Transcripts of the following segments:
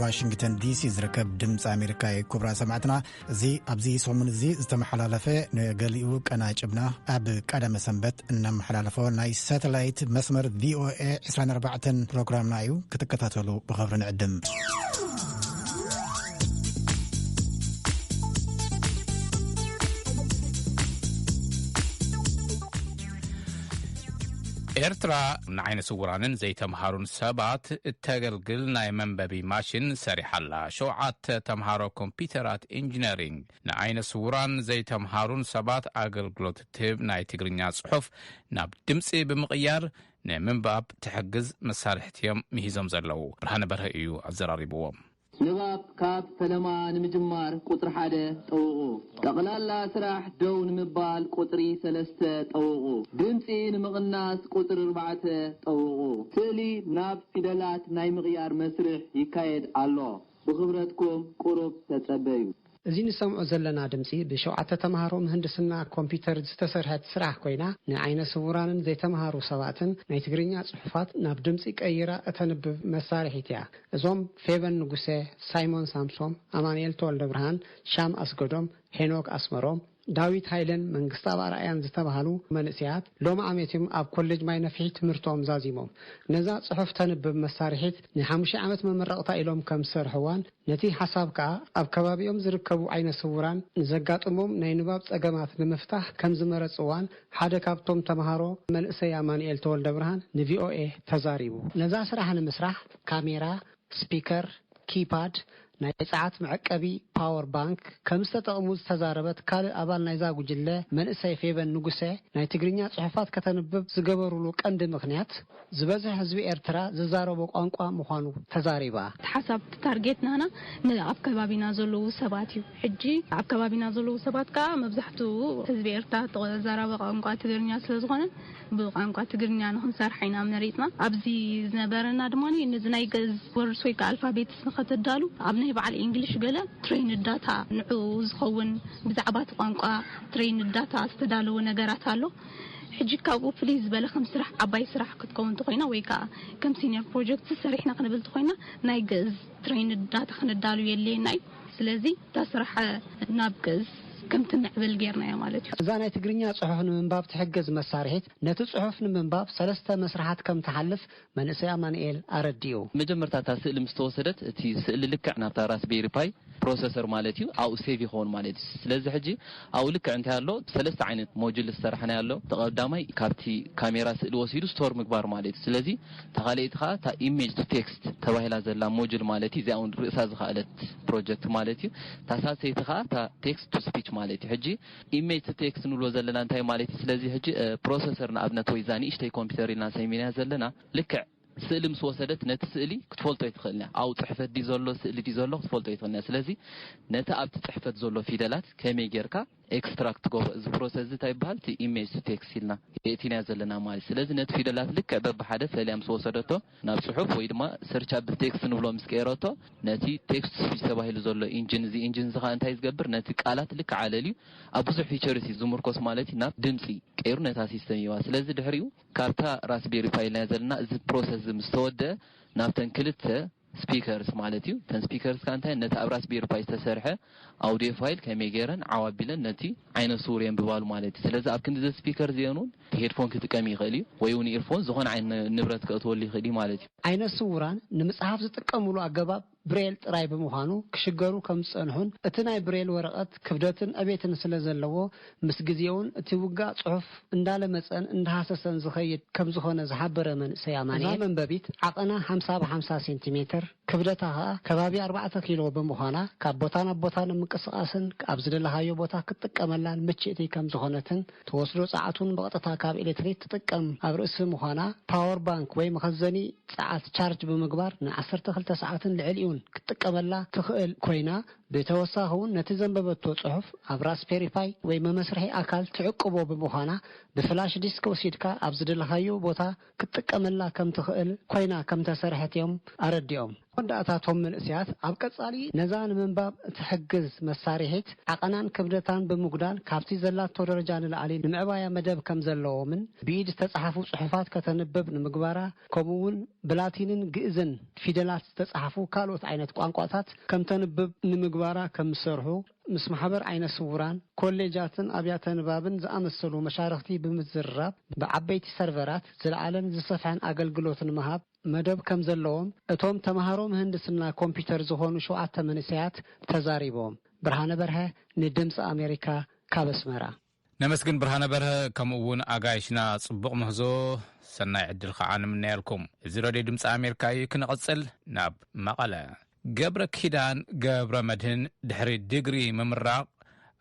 ዋሽንግተን ዲሲ ዝርከብ ድምፂ ኣሜሪካ እዩ። ክቡራት ሰማዕትና፣ እዚ ኣብዚ ሰሙን እዚ ዝተመሓላለፈ፣ ንገሊኡ ቀናጭብና ኣብ ቀዳመ ሰንበት እነመሓላለፎ ናይ ሳተላይት መስመር ቪኦኤ ዕስራን ኣርባዕተን ፕሮግራምና እዩ። ክትከታተሉ ብኽብሪ ንዕድም። ኤርትራ ንዓይነ ስውራንን ዘይተምሃሩን ሰባት እተገልግል ናይ መንበቢ ማሽን ሰሪሓ ኣላ። ሸውዓተ ተምሃሮ ኮምፒውተራት ኢንጂነሪንግ ንዓይነ ስውራን ዘይተምሃሩን ሰባት ኣገልግሎት እትህብ ናይ ትግርኛ ጽሑፍ ናብ ድምጺ ብምቕያር ንምንባብ ትሕግዝ መሳርሕቲ እዮም ምሂዞም ዘለዉ። ብርሃነ በርሀ እዩ ኣዘራሪብዎም። ንባብ ካብ ፈለማ ንምጅማር ቁጽሪ ሓደ ጠውቑ። ጠቕላላ ስራሕ ደው ንምባል ቁጽሪ ሰለስተ ጠውቑ። ድምጺ ንምቕናስ ቁጽሪ ኣርባዕተ ጠውቑ። ስእሊ ናብ ፊደላት ናይ ምቕያር መስርሕ ይካየድ ኣሎ። ብኽብረትኩም ቁሩብ ተጸበዩ። እዚ ንሰምዖ ዘለና ድምጺ ብሸውዓተ ተምሃሮ ምህንድስና ኮምፒውተር ዝተሰርሐት ስራሕ ኮይና፣ ንዓይነ ስውራንን ዘይተምሃሩ ሰባትን ናይ ትግርኛ ጽሑፋት ናብ ድምጺ ቀይራ እተንብብ መሳርሒት እያ። እዞም ፌቨን ንጉሰ፣ ሳይሞን ሳምሶም፣ ኣማኑኤል ተወልደ ብርሃን፣ ሻም ኣስገዶም፣ ሄኖክ ኣስመሮም፣ ዳዊት ሃይለን መንግስታብ ኣርኣያን ዝተባህሉ መንእሰያት ሎሚ ዓመት እዮም ኣብ ኮሌጅ ማይ ነፍሒ ትምህርቶም ዛዚሞም። ነዛ ጽሑፍ ተንብብ መሳርሒት ንሓሙሽተ ዓመት መመረቕታ ኢሎም ከም ዝሰርሕዋን፣ ነቲ ሓሳብ ከኣ ኣብ ከባቢኦም ዝርከቡ ዓይነ ስውራን ንዘጋጥሞም ናይ ንባብ ጸገማት ንምፍታሕ ከም ዝመረጽዋን ሓደ ካብቶም ተምሃሮ መንእሰይ ኣማኑኤል ተወልደ ብርሃን ንቪኦኤ ተዛሪቡ። ነዛ ስራሕ ንምስራሕ ካሜራ፣ ስፒከር፣ ኪፓድ፣ ናይ ጸዓት መዐቀቢ ፓወር ባንክ ከም ዝተጠቕሙ ዝተዛረበት ካልእ ኣባል ናይዛ ጉጅለ መንእሰይ ፌቨን ንጉሰ፣ ናይ ትግርኛ ጽሑፋት ከተንብብ ዝገበሩሉ ቀንዲ ምኽንያት ዝበዝሕ ህዝቢ ኤርትራ ዝዛረቦ ቋንቋ ምዃኑ ተዛሪባ። እቲ ሓሳብ፣ እቲ ታርጌት ናህና ን-፣ ኣብ ከባቢና ዘለዉ ሰባት እዩ። ሕጂ ኣብ ከባቢና ዘለዉ ሰባት ከኣ መብዛሕትኡ ህዝቢ ኤርትራ ተዛራቢ ቋንቋ ትግርኛ ስለ ዝኾነ፣ ብቋንቋ ትግርኛ ንኽንሰርሕ ኢና መሪጽና። ኣብዚ ዝነበረና ድማ ነዚ ናይ ግእዝ ወርድስ ወይ ከኣ ኣልፋቤትስ ንኸተዳሉ ኣብ ናይ በዓል እንግሊሽ ገለ ትሬይንድ ዳታ ንዕኡ ዝኸውን ብዛዕባ እቲ ቋንቋ ትሬይንድ ዳታ ዝተዳለወ ነገራት ኣሎ። ሕጂ ካብኡ ፍልይ ዝበለ ከም ስራሕ ዓባይ ስራሕ ክትከውን እንተኾይና ወይ ከኣ ከም ሲኒየር ፕሮጀክት ሰሪሕና ክንብል እንተኾይና ናይ ግእዝ ትሬይንድ ዳታ ክነዳሉ የድልየና እዩ። ስለዚ እታ ስራሕ ናብ ግእዝ ከም ትምዕብል ጌርናዮ ማለት እዩ። እዛ ናይ ትግርኛ ጽሑፍ ንምንባብ ትሕግዝ መሳርሒት ነቲ ጽሑፍ ንምንባብ ሰለስተ መስርሓት ከም ትሓልፍ መንእሰይ ኣማኑኤል ኣረዲኡ። መጀመርታ እታ ስእሊ ምስ ተወሰደት፣ እቲ ስእሊ ልክዕ ናብታ ራስቤሪ ፓይ ፕሮሰሰር ማለት እዩ፣ ኣብኡ ሴቭ ይኸውን ማለት እዩ። ስለዚ ሕጂ ኣብኡ ልክዕ እንታይ ኣሎ፣ ሰለስተ ዓይነት ሞጁል ዝሰራሕናዮ ኣሎ። እቲ ቀዳማይ ካብቲ ካሜራ ስእሊ ወሲዱ ስቶር ምግባር ማለት እዩ። ስለዚ እታ ካልኣይቲ ኸዓ እታ ኢሜጅ ቱ ቴክስት ተባሂላ ዘላ ሞጁል ማለት እዩ። እዚኣ እውን ርእሳ ዝኸኣለት ፕሮጀክት ማለት እዩ። እታ ሳልሰይቲ ኸዓ እታ ቴክስት ቱ ስፒች ማለት እዩ። ሕጂ ኢሜጅ ቱ ቴክስት ንብሎ ዘለና እንታይ ማለት እዩ? ስለዚ ሕጂ፣ እ፣ ፕሮሰሰር ንኣብነት ወይ እዛ ንእሽተይ ኮምፒውተር ኢልና ሰይምናያ ዘለና፣ ልክዕ ስእሊ ምስ ወሰደት ነቲ ስእሊ ክትፈልጦ ኣይትኽእልን እያ። ኣብኡ ጽሕፈት ድዩ ዘሎ፣ ስእሊ ድዩ ዘሎ ክትፈልጦ ኣይትኽእልን እያ። ስለዚ ነቲ ኣብቲ ጽሕፈት ዘሎ ፊደላት ከመይ ጌርካ ኤክስትራክት ትገብሮ፣ እዚ ፕሮሰስ እዚ እንታይ ይበሃል? እቲ ኢሜጅ ቱ ቴክስት ኢልና የእቲናዮ ዘለና ማለት እዩ። ስለዚ ነቲ ፊደላት ልክዕ በብሓደ ፈልያ ምስ ወሰደቶ ናብ ጽሑፍ ወይ ድማ ሰርች ኣብል ቴክስት ንብሎ ምስ ቀየረቶ፣ ነቲ ቴክስት ስፒች ተባሂሉ ዘሎ ኢንጂን፣ እዚ ኢንጂን እዚ ኸዓ እንታይ ዝገብር? ነቲ ቃላት ልክዕ ኣለልዩ ኣብ ብዙሕ ፊቸርስ እዩ ዝምርኮስ ማለት እዩ። ናብ ድምጺ ቀይሩ ነታ ሲስተም ይህባ። ስለዚ ድሕሪኡ ካብታ ራስቤሪ ፓይ ኢልና ዘለና እዚ ፕሮሰስ እዚ ምስ ተወደአ ናብተን ክልተ ስፒከርስ ማለት እዩ። እተን ስፒከርስ ከኣ እንታይ? ነቲ ኣብ ራስቤሪ ፓይ ዝተሰርሐ ኣውዲዮ ፋይል ከመይ ገይረን ዓው ኣቢለን ነቲ ዓይነ ስውር የንብባሉ ማለት እዩ። ስለዚ ኣብ ክንዲ እዚ ስፒከር እዚአን እውን ሄድፎን ክጥቀም ይኽእል እዩ፣ ወይ እውን ኢርፎን፣ ዝኾነ ዓይነት ንብረት ከእትወሉ ይኽእል እዩ ማለት እዩ። ዓይነ ስውራን ንምጽሓፍ ዝጥቀምሉ ኣገባብ ብሬል ጥራይ ብምዃኑ ክሽገሩ ከም ዝጸንሑን፣ እቲ ናይ ብሬል ወረቐት ክብደትን ዕቤትን ስለ ዘለዎ፣ ምስ ግዜውን እቲ ውጋእ ጽሑፍ እንዳለመጸን እንዳሃሰሰን ዝኸይድ ከም ዝኾነ ዝሓበረ መንእሰይ ኣማኑኤል፣ እዛ መንበቢት ዓቐና ሓምሳ ብሓምሳ ሴንቲሜትር፣ ክብደታ ኸኣ ከባቢ ኣርባዕተ ኪሎ ብምዃና፣ ካብ ቦታ ናብ ቦታ ንምንቅስቓስን ኣብ ዝደለኻዮ ቦታ ክትጥቀመላን ምችእቲ ከም ዝኾነትን፣ ትወስዶ ጸዓት እውን ብቐጥታ ካብ ኤሌክትሪክ ትጥቀም ኣብ ርእሲ ምዃና፣ ፓወር ባንክ ወይ መኸዘኒ ጸዓት ቻርጅ ብምግባር ን ዓሰርተ ክልተ ሰዓትን ልዕሊኡን ክትጥቀመላ ትኽእል ኮይና፣ ብተወሳኺ እውን ነቲ ዘንበበቶ ጽሑፍ ኣብ ራስፔሪ ፓይ ወይ መመስርሒ ኣካል ትዕቅቦ ብምዃና፣ ብፍላሽ ዲስክ ወሲድካ ኣብ ዝደለኻዮ ቦታ ክትጥቀመላ ከም ትኽእል ኮይና ከም ተሰርሐት እዮም ኣረዲኦም። መወዳእታ፣ እቶም መንእሰያት ኣብ ቀጻሊ ነዛ ንምንባብ እትሕግዝ መሳርሒት ዓቐናን ክብደታን ብምጉዳል፣ ካብቲ ዘላቶ ደረጃ ንላዕሊ ንምዕባያ መደብ ከም ዘለዎምን፣ ብኢድ ዝተጻሕፉ ጽሑፋት ከተንብብ ንምግባራ፣ ከምኡ እውን ብላቲንን ግእዝን ፊደላት ዝተጻሕፉ ካልኦት ዓይነት ቋንቋታት ከም ተንብብ ንምግባራ ከም ዝሰርሑ፣ ምስ ማሕበር ዓይነ ስውራን፣ ኮሌጃትን ኣብያተ ንባብን ዝኣመሰሉ መሻርኽቲ ብምዝርራብ፣ ብዓበይቲ ሰርቨራት ዝለዓለን ዝሰፍሐን ኣገልግሎት ንምሃብ መደብ ከም ዘለዎም እቶም ተምሃሮ ምህንድስና ኮምፒውተር ዝኾኑ ሸውዓተ መንእሰያት ተዛሪቦም። ብርሃነ በርሀ፣ ንድምፂ ኣሜሪካ፣ ካብ ኣስመራ። ነመስግን ብርሃነ በርሀ፣ ከምኡ እውን ኣጋይሽና ጽቡቕ ምህዞ፣ ሰናይ ዕድል ከዓ ንምነየልኩም። እዚ ሬድዮ ድምፂ ኣሜሪካ እዩ። ክንቕጽል ናብ መቐለ። ገብረ ኪዳን ገብረ መድህን ድሕሪ ዲግሪ ምምራቕ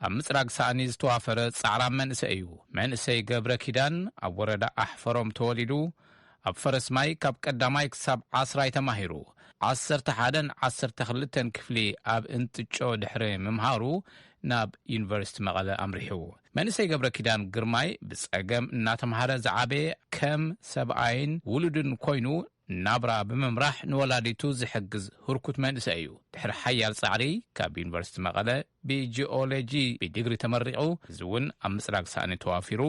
ኣብ ምጽራግ ሳእኒ ዝተዋፈረ ጻዕራም መንእሰይ እዩ። መንእሰይ ገብረ ኪዳን ኣብ ወረዳ ኣሕፈሮም ተወሊዱ፣ ኣብ ፈረስ ማይ ካብ ቀዳማይ ክሳብ ዓስራይ ተማሂሩ፣ ዓሰርተ ሓደን ዓሰርተ ክልተን ክፍሊ ኣብ እንትጮ ድሕሪ ምምሃሩ ናብ ዩኒቨርሲቲ መቐለ ኣምሪሑ። መንእሰይ ገብረ ኪዳን ግርማይ ብጸገም እናተምሃረ ዝዓበየ፣ ከም ሰብኣይን ውሉድን ኮይኑ ናብራ ብምምራሕ ንወላዲቱ ዝሕግዝ ህርኩት መንእሰይ እዩ። ድሕሪ ሓያል ጻዕሪ ካብ ዩኒቨርሲቲ መቐለ ብጂኦሎጂ ብዲግሪ ተመሪቑ፣ እዚ እውን ኣብ ምጽራግ ሳእኒ ተዋፊሩ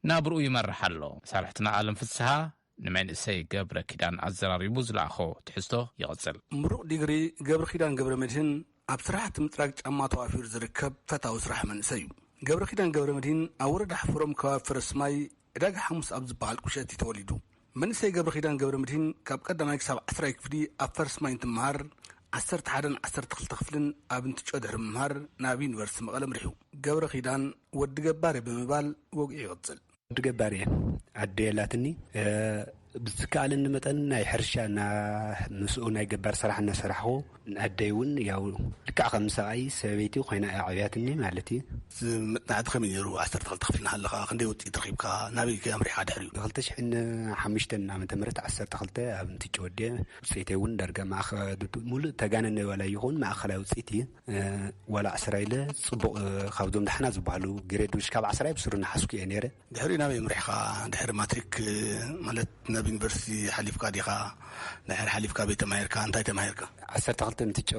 ናብርኡ ይመርሕ ኣሎ። መሳርሕትና ኣለም ፍስሃ ንመንእሰይ ገብረ ኪዳን ኣዘራሪቡ ዝለኣኾ ትሕዝቶ ይቕጽል። ምሩቕ ዲግሪ ገብረ ኪዳን ገብረ መድህን ኣብ ስራሕቲ ምጽራግ ጫማ ተዋፊሩ ዝርከብ ፈታዊ ስራሕ መንእሰይ እዩ። ገብረ ኪዳን ገብረ መድህን ኣብ ወረዳ ሕፍሮም ከባቢ ፈረስ ማይ ዕዳጋ ሓሙስ ኣብ ዝበሃል ቁሸት እዩ ተወሊዱ። መንእሰይ ገብረ ኪዳን ገብረ መድህን ካብ ቀዳማይ ክሳብ ዓስራይ ክፍሊ ኣብ ፈረስ ማይ እንትመሃር፣ ዓሰርተ ሓደን ዓሰርተ ክልተ ክፍልን ኣብ እንትጮ ድሕሪ ምምሃር ናብ ዩኒቨርሲቲ መቐለ ኣምሪሑ። ገብረ ኪዳን ወዲ ገባር እየ ብምባል ወግዒ ይቕጽል። ወዲ ገባር እየ። ኣደ የላትኒ። እ፣ ብዝከኣለኒ መጠን ናይ ሕርሻ እና ምስኡ ናይ ገባር ስራሕ እናሰራሕኹ፣ ኣደይ እውን ያው ልክዕ ከም ሰብኣይ ሰበይቲ ኮይና እያ ዓብያትኒ ማለት እዩ። እዚ መጽናዕቲ ከመይ ነይሩ? ዓሰርተ ክልተ ክፍሊ እናሃለኻ ክንደይ ውጽኢት ረኺብካ? ናበይ ከ ኣምሪሕካ ድሕሪኡ? ብ ክልተ ሽሕን ሓሙሽተን ዓመተ ምህረት ዓሰርተ ክልተ ኣብ እንትጭ ወዲየ። ውጽኢተይ እውን ዳርጋ ማእኸ-፣ ሙሉእ ተጋነነ ዋላ ይኹን ማእኸላይ ውጽኢት እዩ። እ፣ ዋላ ዓስራ ኢለ ጽቡቕ፣ እ፣ ካብዞም ዳሕና ዝበሃሉ ግሬድ ውሽ ካብ ዓስራ ብስሩ እናሓዝኩ እየ ነይረ። ድሕሪ ናበይ ኣምሪሕካ? ድሕሪ ማትሪክ፣ እ፣ ማለት ናብ ዩኒቨርሲቲ ሓሊፍካ ዲኻ? ድሕሪ ሓሊፍካ ቤት ተማሂርካ? እንታይ ተማሂርካ? ዓሰርተ ክልተ እንትጨ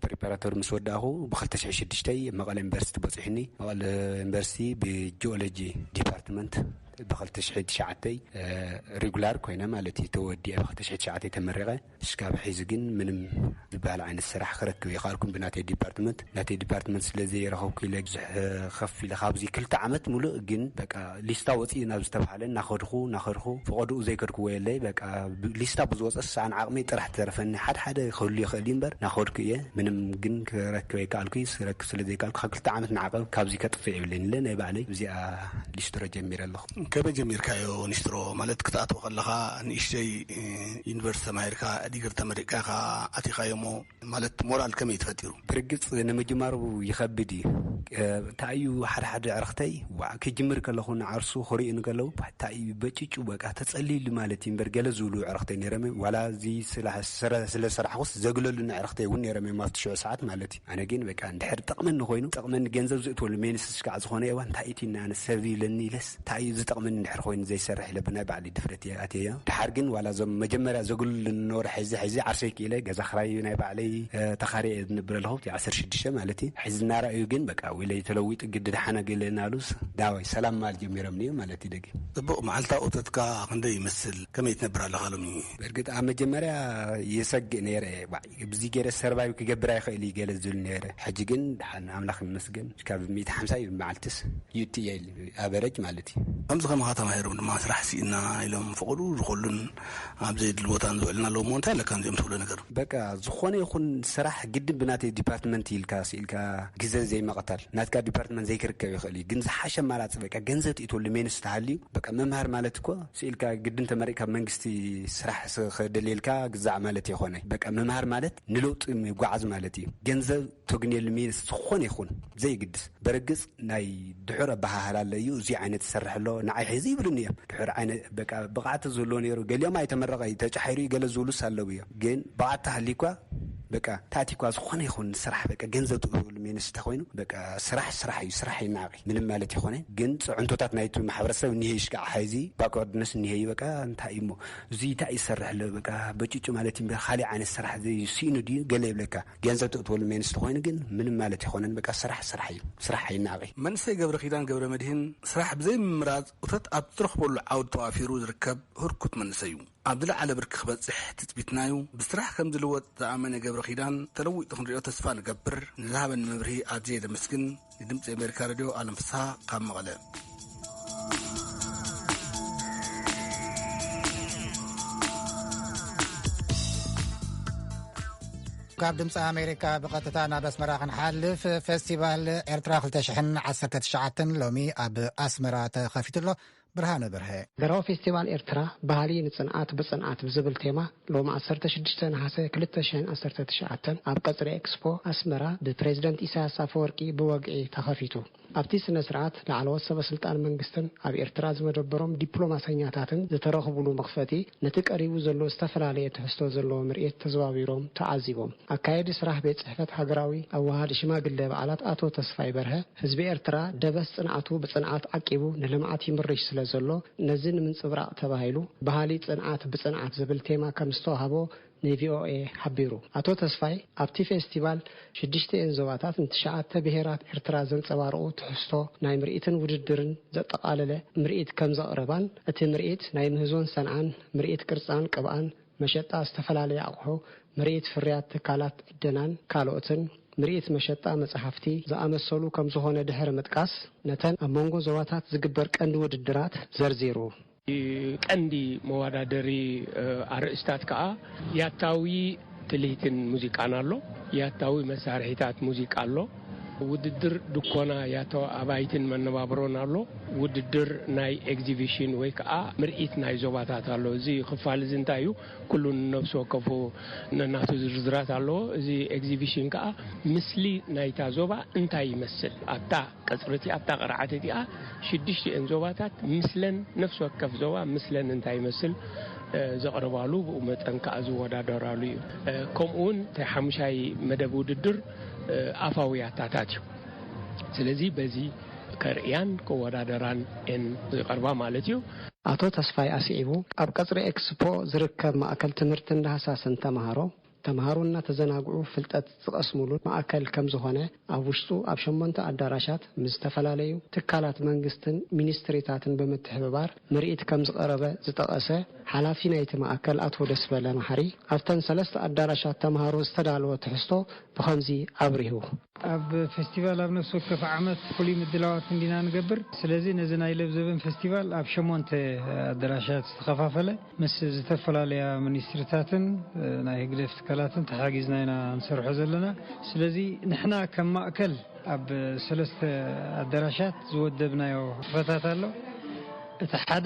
ፕሪፓራቶሪ ምስ ወዳእኹ፣ ብ ክልተ ሽሕን ሽዱሽተን መቐለ ዩኒቨርሲቲ በፂሑኒ። መቐለ ዩኒቨርሲቲ ብጂኦሎጂ ዲፓርትመንት ብ ክልተ ሽሕን ትሽዓተን፣ እ፣ ሪጉላር ኮይነ ማለት እዩ፣ ተወዲአ ብ ክልተ ሽሕን ትሽዓተን ተመሪቐ። እስካብ ሕዚ ግን ምንም ዝበሃል ዓይነት ስራሕ ክረክብ ይኸኣልኩን ብናተይ ዲፓርትመንት። ናተይ ዲፓርትመንት ስለ ዘይረኸብኩ ኢለ ብዙሕ ከፍ ኢለ ካብዚ ክልተ ዓመት ሙሉእ ግን በቃ ሊስታ ወፂኡ ናብ ዝተባሃለ እናኸድኹ፣ እናኸድኹ፣ ፈቐድኡ ዘይከድኩዎ የለይ። በቃ ብ-፣ ሊስታ ብዝወፀ ሰዓን ዓቕመይ ጥራሕ ተረፈኒ። ሓደ ሓደ ክህሉ ይኽእል እዩ እምበር እናኸድኩ እየ። ምንም ግን ክረክብ ኣይከኣልኩ። ክረክብ ስለ ዘይከኣልኩ ካብ ክልተ ዓመት ንዓቐብ ካብዚ ከጥፍእ የብለይን ኢለ ናይ ባዕለይ እዚኣ ሊስትሮ ጀሚረ ኣለኹ። ከመይ ጀሚርካዮ ኒስትሮ? ማለት ክትኣትዎ ከለኻ ንእሽተይ፣ እ፣ ዩኒቨርሲቲ ተማሂርካ ዲግሪ ተመሪቕካ ኢኻ ኣቲኻዮ እሞ፣ ማለት ሞራል ከመይ እዩ ተፈጢሩ? ብርግጽ ንምጅማሩ ይኸብድ እዩ። እ፣ እንታይ እዩ ሓደ ሓደ ዕርኽተይ፣ ዋ፣ ክጅምር ከለኹ ንዓርሱ ክርእዩ ንከለዉ፣ ዋ፣ እንታይ እዩ በጭጩ በቃ ተጸልይሉ ማለት እዩ እምበር ገለ ዝብሉ ዕርኽተይ ነይሮም እዮም። ዋላ እዚ ስለ-፣ ስረ-፣ ስለ ሰራሕኩስ ዘግለሉኒ ዕርኽተይ እውን ነይሮም እዮም ኣብቲ ሽዑ ሰዓት ማለት እዩ። ኣነ ግን በቃ እንድሕር ጠቕመኒ ኮይኑ፣ ጠቕመኒ ገንዘብ ዝእትወሉ ሜንስ እስካዕ ዝኾነ እዋን እንታይ እዩ እቲ ኣነ ሰብ ይብለኒ ኢለስ እንታይ እዩ ዝጠቕመኒ እንድሕር ኮይኑ ዘይሰርሕ ኢለ ብናይ ባዕለይ ድፍረት እየ ኣትየዮ። ድሓር ግን ዋላ እዞም መጀመርያ ዘግልሉ ነበሩ ሕዚ ሕዚ ዓርሰይ ክኢለ ገዛ ክራይ ናይ ባዕለይ፣ እ፣ ተኻርየ እየ ዝነብር ኣለኹ። እቲ ዓሰርተ ሽዱሽተ ማለት እዩ። ሕዚ እናረኣዩ ግን በቃ ውለይ ተለዊጡ ግዲ ደሓነ ገለ እናሉስ ዳዋይ ሰላም ማል ጀሚሮም እዩ ማለት እዩ ደጊም። ጽቡቕ፣ መዓልታዊ እቶትካ ክንደይ ይመስል? ከመይ ትነብር ኣለኻ ሎሚ? ብርግጥ ኣብ መጀመርያ የሰግእ ነይረ። ዋ፣ ብዚ ገይረ ሰርቫይቭ ክገብር ኣይኽእል እዩ ገለ ዝብል ነይረ። ሕጂ ግን ደሓን ኣምላኽ ይመስገን። ካብ ሚእቲ ሓምሳ እዩ መዓልትስ ዩቲ እየ ኢሉ ኣቨረጅ ማለት እዩ። ከምዚ ከማኻ ተማሂሮም ድማ ስራሕ ስኢና ኢሎም ፈቐዱ ዝኾሉን ኣብ ዘየድሊ ቦታን ዝውዕልና ኣለዉ እሞ እንታይ ኣለካ ነዚኦም ትብሎ ነገር? በቃ ዝኾነ ይኹን ስራሕ ግድን ብናተይ ዲፓርትመንት ኢልካ ስኢልካ ግዘ ዘይመቐታል ናትካ ዲፓርትመንት ዘይክርከብ ይኽእል እዩ። ግን ዝሓሸ ኣማራፂ በቃ ገንዘብ ትእትወሉ ሜንስ ተሃልዩ በቃ ምምሃር ማለት እኮ ስኢልካ ግድን ተመሪቕካ መንግስቲ ስራሕ ስ-፣ ክደልየልካ ግዛዕ ማለት ይኾነ። በቃ ምምሃር ማለት ንለውጢ ምጓዓዝ ማለት እዩ። ገንዘብ ተግንየሉ ሜንስ ዝኾነ ይኹን ዘይግድስ። በርግጽ ናይ ድሑር ኣበሃህላ ኣሎ እዩ። እዚ ዓይነት ዝሰርሕ ኣሎ፣ ንዓይ ሕዚ ይብሉኒ እዮም። ድሑር ዓይነት በቃ ብቕዓት ዘሎ ነይሩ። ገሊኦም ኣይተመረቐ እዩ፣ ተጫሒሩ እዩ፣ ገለ ዝብሉስ ኣለዉ እዮም። ግን ብቕዓት ተሃልዩኳ በቃ ታእቲኳ ዝኾነ ይኹን ስራሕ በቃ ገንዘብ ትእትወሉ ሜንስ እንተኾይኑ በቃ ስራሕ ስራሕ እዩ። ስራሕ ይናቂ ምንም ማለት ይኾነ። ግን ፅዕንቶታት ናይቲ ማሕበረሰብ እኒሄ ይሽካዕ ሓይዚ ባኮርድነስ እኒሄ እዩ። በቃ እንታይ እዩ እሞ እዚ እንታይ ይሰርሕ ኣሎ በቃ በጭጩ ማለት እዩ እምበር ካሊእ ዓይነት ስራሕ ዘይስኢኑ ድዩ ገለ ይብለካ። ገንዘብ ትእትወሉ ሜንስ እንተኾይኑ ግን ምንም ማለት ይኾነን። በቃ ስራሕ ስራሕ እዩ። ስራሕ ኣይናቂ። መንእሰይ ገብረ ኪዳን ገብረ መድህን ስራሕ ብዘይ ምምራፅ እቶት ኣብ ትረኽበሉ ዓውዲ ተዋፊሩ ዝርከብ ህርኩት መንእሰይ እዩ። ኣብ ዝለዓለ ብርኪ ክበፅሕ ትፅቢትናዩ። ብስራሕ ከም ዝልወጥ ዝኣመነ ገብረ ኪዳን ተለዊጡ ክንሪኦ ተስፋ ንገብር። ንዝሃበኒ መብርሂ ኣዝየ ዘመስግን። ንድምፂ ኣሜሪካ ሬድዮ ኣለም ፍስሃ ካብ መቐለ። ካብ ድምፂ ኣሜሪካ ብቐጥታ ናብ ኣስመራ ክንሓልፍ፣ ፌስቲቫል ኤርትራ ክልተ ሽሕን ዓሰርተ ትሽዓተን ሎሚ ኣብ ኣስመራ ተኸፊቱ ኣሎ። ብርሃነ በርሀ። ብራው ፌስቲቫል ኤርትራ ባህሊ ንጽንዓት ብጽንዓት ብዝብል ቴማ ሎም ዓሰርተ ሽዱሽተ ነሓሰ ክልተ ሽሕን ዓሰርተ ትሽዓተን ኣብ ቀጽሪ ኤክስፖ ኣስመራ ብፕሬዝደንት ኢሳያስ ኣፈወርቂ ብወግዒ ተኸፊቱ። ኣብቲ ስነ ስርዓት ላዕለዎት ሰበ ስልጣን መንግስትን ኣብ ኤርትራ ዝመደበሮም ዲፕሎማሰኛታትን ዝተረኽቡሉ መኽፈቲ ነቲ ቀሪቡ ዘሎ ዝተፈላለየ ትሕዝቶ ዘለዎ ምርኢት ተዘዋዊሮም ተዓዚቦም። ኣካየዲ ስራሕ ቤት ጽሕፈት ሃገራዊ ኣወሃሃዲ ሽማግለ በዓላት ኣቶ ተስፋይ በርሀ፣ ህዝቢ ኤርትራ ደበስ ጽንዓቱ ብጽንዓት ዓቂቡ ንልምዓት ይምርሽ ስለ ዘሎ፣ ነዚ ንምንጽብራቕ ተባሂሉ፣ ባህሊ ጽንዓት ብጽንዓት ዝብል ቴማ ከም ዝተዋህቦ ንቪኦኤ ሓቢሩ። ኣቶ ተስፋይ፣ ኣብቲ ፌስቲቫል ሽዱሽተ እየን ዞባታት ንትሽዓተ ብሄራት ኤርትራ ዘንጸባርቑ ትሕዝቶ ናይ ምርኢትን ውድድርን ዘጠቓለለ ምርኢት ከም ዘቕረባን፣ እቲ ምርኢት ናይ ምህዞን ሰንዓን፣ ምርኢት ቅርጻን ቅብኣን፣ መሸጣ ዝተፈላለየ ኣቑሑ፣ ምርኢት ፍርያት ትካላት ዕደናን ካልኦትን፣ ምርኢት መሸጣ መጻሕፍቲ ዝኣመሰሉ ከም ዝኾነ ድሕሪ ምጥቃስ፣ ነተን ኣብ መንጎ ዞባታት ዝግበር ቀንዲ ውድድራት ዘርዚሩ። ቀንዲ መወዳደሪ፣ እ፣ ኣርእስታት ከኣ ያታዊ ትልሂትን ሙዚቃን ኣሎ፣ ያታዊ መሳርሒታት ሙዚቃ ኣሎ፣ ውድድር ድኮና ያታዊ ኣባይትን መነባብሮን ኣሎ፣ ውድድር ናይ ኤግዚቢሽን ወይ ከኣ ምርኢት ናይ ዞባታት ኣሎ። እዚ ክፋል እዚ እንታይ እዩ? ኩሉ ነፍሲ ወከፉ ነናቱ ዝርዝራት ኣለዎ። እዚ ኤግዚቢሽን ከኣ ምስሊ ናይታ ዞባ እንታይ ይመስል፣ ኣብታ ቀጽሪ እቲ ኣብታ ቅርዓት እቲኣ ሽዱሽቲኤን ዞባታት ምስለን ነፍሲ ወከፍ ዞባ ምስለን እንታይ ይመስል፣ እ፣ ዘቕርባሉ ብኡ መጠን ከኣ ዝወዳደራሉ እዩ። እ፣ ከምኡ እውን እቲ ሓሙሻይ መደብ ውድድር፣ እ፣ ኣፋዊ ያታታት እዩ። ስለዚ በዚ ከርእያን ከወዳደራን እየን ዝቐርባ ማለት እዩ። ኣቶ ተስፋይ ኣስዒቡ፣ ኣብ ቀጽሪ ኤክስፖ ዝርከብ ማእከል ትምህርትን ዳህሳስን ተማሃሮ፣ ተማሃሮ እናተዘናግዑ ፍልጠት ዝቐስሙሉ ማእከል ከም ዝኾነ፣ ኣብ ውሽጡ ኣብ ሸሞንተ ኣዳራሻት ምስ ዝተፈላለዩ ትካላት መንግስትን ሚኒስትሪታትን ብምትሕብባር ምርኢት ከም ዝቐረበ ዝጠቐሰ ሓላፊ ናይቲ ማእከል ኣቶ ደስበለ መሓሪ፣ ኣብተን ሰለስተ ኣዳራሻት ተማሃሮ ዝተዳለወ ትሕዝቶ ብኸምዚ ኣብሪሁ። ኣብ ፌስቲቫል ኣብ ነፍሲ ወከፍ ዓመት ፍሉይ ምድላዋት እንዲና ንገብር። ስለዚ ነዚ ናይ ለብዘበን ፌስቲቫል ኣብ ሸሞንተ ኣዳራሻት ዝተኸፋፈለ፣ ምስ ዝተፈላለያ ሚኒስትሪታትን፣ እ፣ ናይ ህግደፍ ትካላትን ተሓጊዝና ኢና ንሰርሖ ዘለና። ስለዚ ንሕና ከም ማእከል ኣብ ሰለስተ ኣዳራሻት ዝወደብናዮ ክፈታት ኣሎ። እቲ ሓደ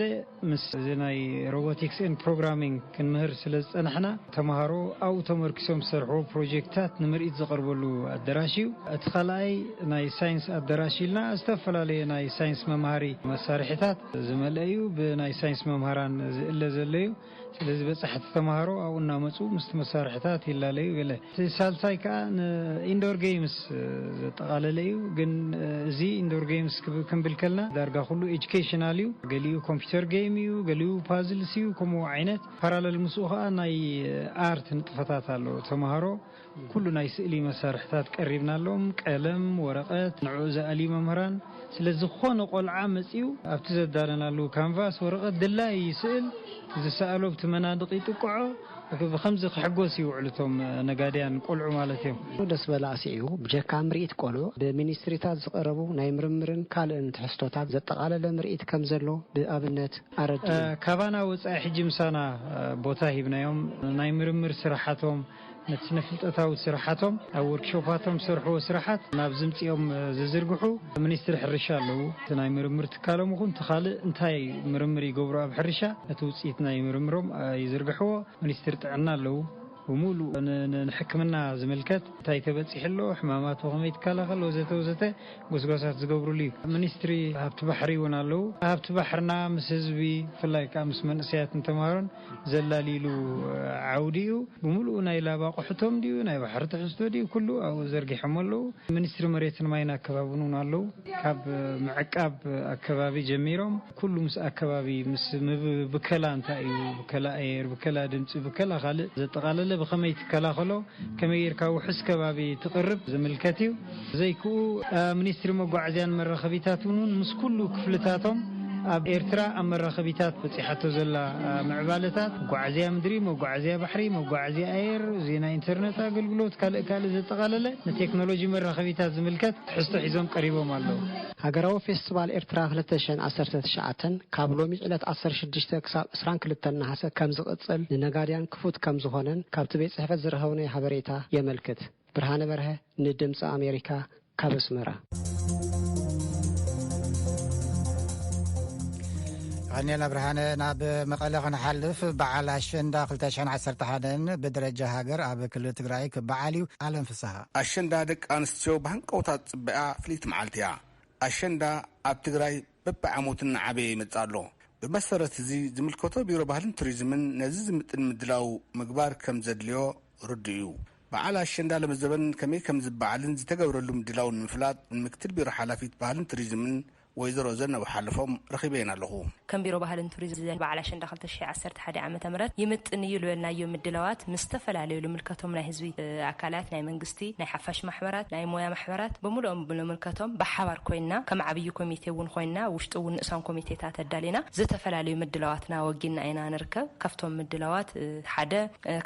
ምስ እዚ ናይ ሮቦቲክስ ኤንድ ፕሮግራሚንግ ክንምህር ስለ ዝጸናሕና፣ ተማሃሮ ኣብኡ ተመርኪሶም ዝሰርሕዎ ፕሮጀክትታት ንምርኢት ዝቐርበሉ ኣዳራሽ እዩ። እቲ ካልኣይ ናይ ሳይንስ ኣዳራሽ ኢልና ዝተፈላለየ ናይ ሳይንስ መምሃሪ መሳርሒታት ዝመልአ እዩ። ብናይ ሳይንስ መምህራን ዝእለ ዘሎ እዩ። ስለዚ በጻሕቲ ተማሃሮ ኣብኡ እናመጹ ምስቲ መሳርሒታት ይላለዩ ገለ። እቲ ሳልሳይ ከኣ ንኢንዶር ጌምስ ዘጠቓለለ እዩ። ግን እዚ ኢንዶር ጌምስ ክብ-፣ ክንብል ከልና ዳርጋ ኩሉ ኤጁኬሽናል እዩ። ገሊኡ ኮምፒውተር ጌም እዩ፣ ገሊኡ ፓዝልስ እዩ። ከምኡ ዓይነት ፓራለል ምስኡ ከኣ ናይ ኣርት ንጥፈታት ኣሎ። ተማሃሮ ኩሉ ናይ ስእሊ መሳርሕታት ቀሪብናሎም፣ ቀለም፣ ወረቐት፣ ንዕኡ ዝኣልዩ መምህራን። ስለ ዝኾነ ቆልዓ መጺኡ ኣብቲ ዘዳለናሉ ካንቫስ ወረቐት ድላዩ ይስእል፣ ዝሰኣሎ ኣብቲ መናድቕ ይጥቅዖ። ብኸምዚ ክሕጎስ ይውዕሉ እቶም ነጋድያን ቆልዑ ማለት እዮም። ደስ በለ ኣስዒቡ፣ ብጀካ ምርኢት ቆልዑ፣ ብሚኒስትሪታት ዝቐረቡ ናይ ምርምርን ካልእን ትሕዝቶታት ዘጠቓለለ ምርኢት ከም ዘሎ ብኣብነት ኣረዲኡ። እ፣ ካባና ወጻኢ ሕጂ ምሳና፣ እ፣ ቦታ ሂብናዮም። ናይ ምርምር ስራሓቶም፣ ነቲ ስነ ፍልጠታዊ ስራሓቶም፣ ኣብ ወርክሾፓቶም ዝሰርሕዎ ስራሓት ናብ ዝምጽኦም፣ እ፣ ዝዝርግሑ ሚኒስትሪ ሕርሻ ኣለዉ። እቲ ናይ ምርምር ትካሎም ይኹን እቲ ካልእ እንታይ ምርምር ይገብሩ ኣብ ሕርሻ፣ እቲ ውጽኢት ናይ ምርምሮም፣ እ፣ ይዝርግሕዎ። ሚኒስትሪ ጥዕና ኣለዉ። ብሙሉእ ን- ን- ንሕክምና ዝምልከት እንታይ ተበፂሑ ኣሎ፣ ሕማማት ብኸመይ ትከላኸል፣ ወዘተ ወዘተ ጎስጓሳት ዝገብሩሉ እዩ። ሚኒስትሪ ሃብቲ ባሕሪ እውን ኣለዉ። ሃብቲ ባሕርና ምስ ህዝቢ፣ ብፍላይ ከዓ ምስ መንእሰያትን ተምሃሮን ዘላሊሉ ዓውዲ እዩ። ብሙሉኡ ናይ ላብ ኣቑሑቶም ድዩ፣ ናይ ባሕሪ ትሕዝቶ ድዩ፣ ኩሉ ኣብኡ ዘርጊሖም ኣለዉ። ሚኒስትሪ መሬትን ማይን ኣከባብን እውን ኣለዉ። ካብ ምዕቃብ ኣከባቢ ጀሚሮም ኩሉ ምስ ኣከባቢ፣ ምስ ምብ- ብከላ እንታይ እዩ፣ ብከላ ኣየር፣ ብከላ ድምፂ፣ ብከላ ካልእ ዘጠቓለለ ብኸመይ ትከላኸሎ፣ ከመይ ጌርካ ውሑስ ከባቢ ትቕርብ ዝምልከት እዩ። ዘይክኡ ሚኒስትሪ መጓዓዝያን መራኸቢታትን እውን ምስ ኩሉ ክፍልታቶም ኣብ ኤርትራ ኣብ መራኸቢታት በፂሓቶ ዘላ ምዕባለታት፣ መጓዓዝያ ምድሪ፣ መጓዓዝያ ባሕሪ፣ መጓዓዝያ ኣየር፣ ዜና፣ ኢንተርነት ኣገልግሎት፣ ካልእ ካልእ ዘጠቓለለ ንቴክኖሎጂ መራኸቢታት ዝምልከት ትሕዝቶ ሒዞም ቀሪቦም ኣለዉ። ሃገራዊ ፌስቲቫል ኤርትራ ክልተ ሽሕን ዓሰርተ ትሽዓተን ካብ ሎሚ ዕለት ዓሰርተ ሽዱሽተ ክሳብ ዕስራን ክልተን ነሓሰ ከም ዝቕጽል፣ ንነጋድያን ክፉት ከም ዝኾነን ካብቲ ቤት ጽሕፈት ዝረኸብናዮ ሓበሬታ የመልክት። ብርሃነ በርሀ ንድምጺ ኣሜሪካ ካብ ኣስመራ። ቀኒልና ብርሃነ። ናብ መቐለ ክንሓልፍ፣ በዓል ኣሸንዳ ክልተ ሽሕን ዓሰርተ ሓደን ብደረጃ ሃገር ኣብ ክልል ትግራይ ክበዓል እዩ። ኣለም ፍስሃ። ኣሸንዳ ደቂ ኣንስትዮ ብሃንቀውታ ዝጽበያ ፍልይቲ መዓልቲ እያ። ኣሸንዳ ኣብ ትግራይ በብዓመቱ እናዓበየ ይመጽእ ኣሎ። ብመሰረት እዚ ዝምልከቶ ቢሮ ባህልን ቱሪዝምን ነዚ ዝምጥን ምድላው ምግባር ከም ዘድልዮ ርዱእ እዩ። በዓል ኣሸንዳ ለመዘበን ከመይ ከም ዝበዓልን ዝተገብረሉ ምድላው ንምፍላጥ ንምክትል ቢሮ ሓላፊት ባህልን ቱሪዝምን ወይዘሮ ዘነቡ ሓለፎም ረኺበየን ኣለኹ። ከም ቢሮ ባህልን ቱሪዝም በዓል ኣሸንዳ ክልተ ሽሕ ዓሰርተ ሓደ ዓመተ ምህረት ይምጥን እዩ ዝበልናዮ ምድላዋት ምስ ዝተፈላለዩ ልምልከቶም ናይ ህዝቢ ኣካላት፣ ናይ መንግስቲ፣ ናይ ሓፋሽ ማሕበራት፣ ናይ ሞያ ማሕበራት ብምልኦም ልምልከቶም ብሓባር ኮይና ከም ዓብዪ ኮሚቴ እውን ኮይና ውሽጢ እውን ንእሳን ኮሚቴታት ኣዳሊና ዝተፈላለዩ ምድላዋትና ወጊና ኢና ንርከብ። ካብቶም ምድላዋት ሓደ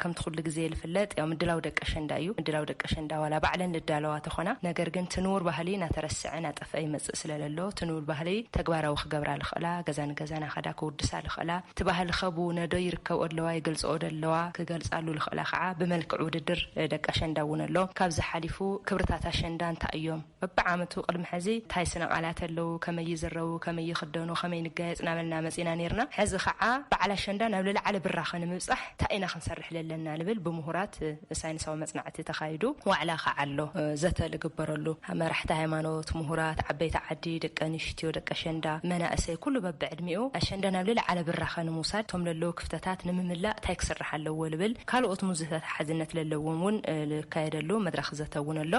ከምቲ ኩሉ ግዜ ዝፍለጥ ያው ምድላው ደቂ ኣሸንዳ እዩ። ምድላው ደቂ ኣሸንዳ ዋላ ባዕለን ልዳለዋ ተኾና፣ ነገር ግን ትንውር ባህሊ እናተረስዐ እናጠፍአ ይመጽእ ስለ ለሎ ትንውር ባህሊ ተግባራዊ ክገብራ ልኽእላ፣ ገዛ ንገዛ ናኸዳ ክውድሳ ልኽእላ፣ እቲ ባህሊ ከቡ ነዶ ይርከብኦ ኣለዋ፣ ይገልጽኦ ደለዋ፣ ክገልጻሉ ልኽእላ ከዓ ብመልክዕ ውድድር ደቂ ኣሸንዳ እውን ኣሎ። ካብዚ ሓሊፉ ክብርታት ኣሸንዳ እንታይ እዮም? በብዓመቱ ቅድሚ ሕዚ እንታይ ስነ ቃላት ኣለዉ፣ ከመይ ይዝረቡ፣ ከመይ ይኽደኑ፣ ከመይ ንጋየጽ እናበልና መጺና ነይርና። ሕዚ ኸዓ በዓል ኣሸንዳ ናብ ልዕሊ ዓለ ብራኸ ንምብጻሕ እንታይ ኢና ክንሰርሕ ለለና ንብል ብምሁራት ሳይንሳዊ መጽናዕቲ ተኻይዱ ዋዕላ ኸዓ ኣሎ፣ ዘተ ልግበረሉ። መራሕቲ ሃይማኖት፣ ምሁራት፣ ዓበይቲ ዓዲ፣ ደቂ ኣንስትዮ፣ ደቂ ኣሸንዳ፣ መናእሰይ፣ ኩሉ በብዕድሚኡ ኣሸንዳ ናብ ልዕሊ ዓለ ብራኸ ንምውሳድ፣ እቶም ለለዉ ክፍተታት ንምምላእ እንታይ ክስራሕ ኣለዎ ልብል፣ ካልኦት ሙዝተታሓዝነት ለለዎም እውን ልካየደሉ መድረኽ ዘተ እውን ኣሎ።